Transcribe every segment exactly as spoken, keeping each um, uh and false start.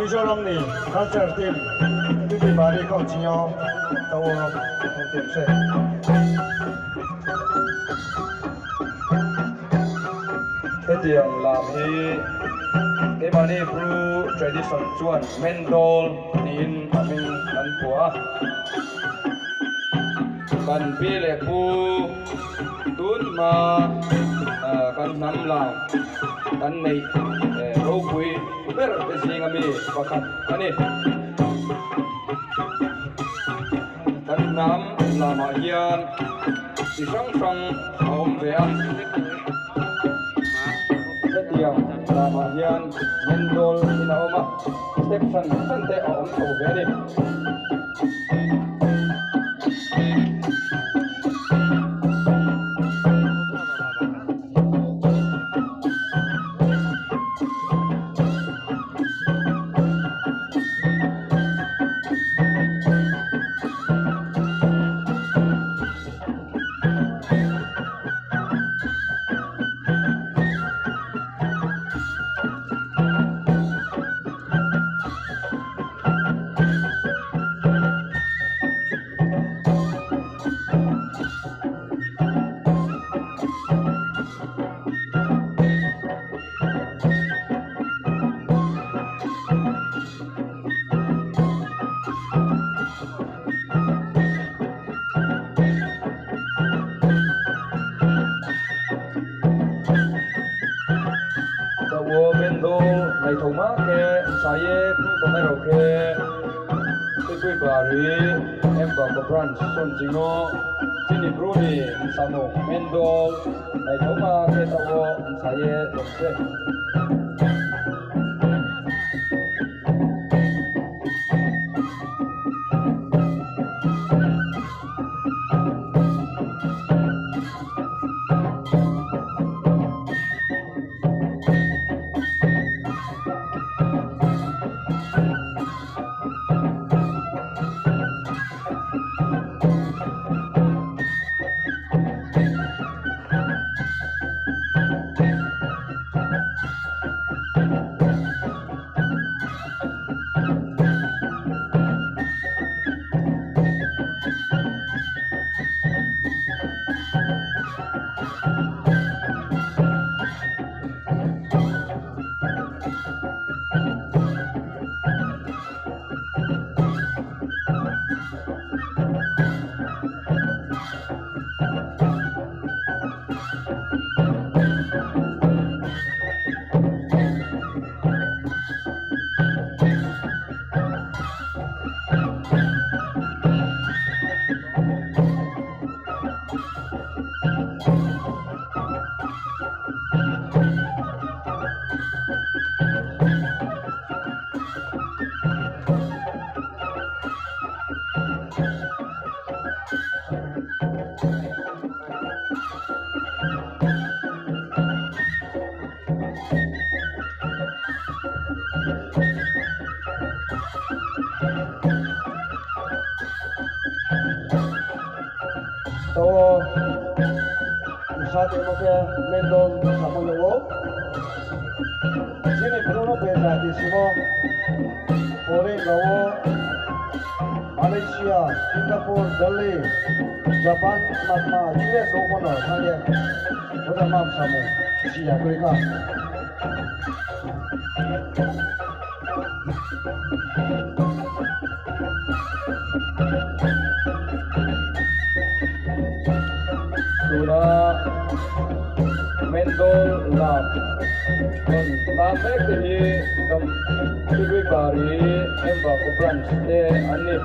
Mizoram ni culture team, Tibibari kau ching yo, taoh wo, team se. Khe tiang lam hi, emani Bru tradition chuan Mendol tin aming an pua. Kan pi le pu tun ma, ah, kan hnam lam, kan neih, eh, ropui ber te zing ami pakhat ani. Kan hnam lam ah hian chi hrang hrang a awm ve a. Hetiang lam ah hian Mendol in a awm a, step hran hran te a awm tho ve a ni. Taoh wo Mendol naithoma khe sa ye phnuh tongnai rao khe, Tuipuibari, Embako branch son ching no, chini Bru ni msamung Mendol naithoma khe taoh wo sa ye tong se. Taoh wo, bsa tongmo khe Mendol samung yag ou. Chini Bru no bejati simo, foreign rao wo, Malaysia, Singapore, Delhi, Japan, matma U S wo bono thanng ye, boja mam samung si ya kroi kha. Tuna Mendol lam, lam ek hi dam Tuipuibari, Embako branch te ani.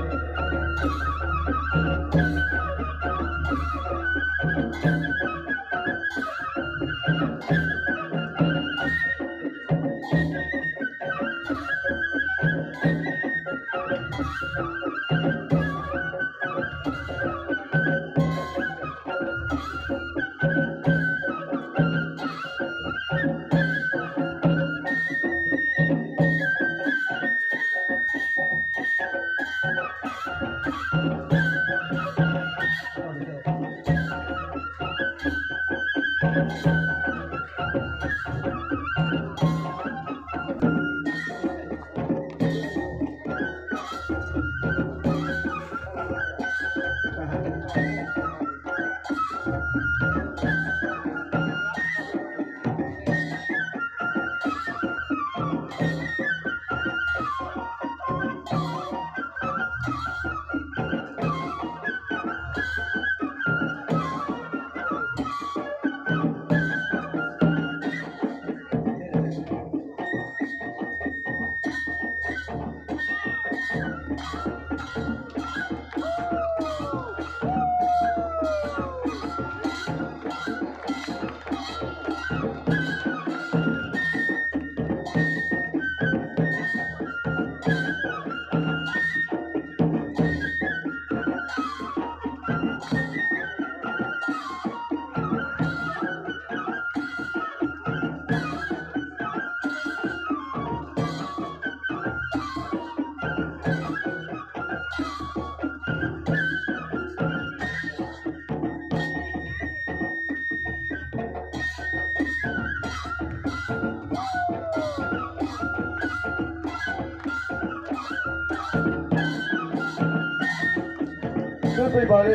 Tuibari,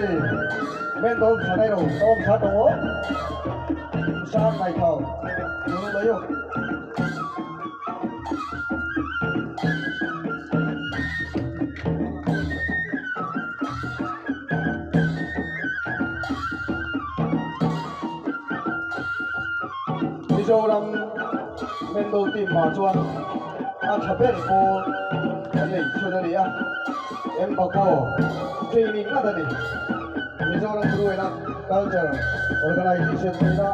Mendol sanai rao, tong sa tong ou. Sa naithao, nung lai ou. Mizoram Mendol team ma chuan a tha ber ko anei chuna ni a. Em ba ko training na da ni. Mizoram Bru and Culture Organization ni na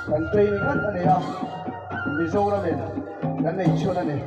kan training na da ni a. Mizoram in kan nei chuna ni.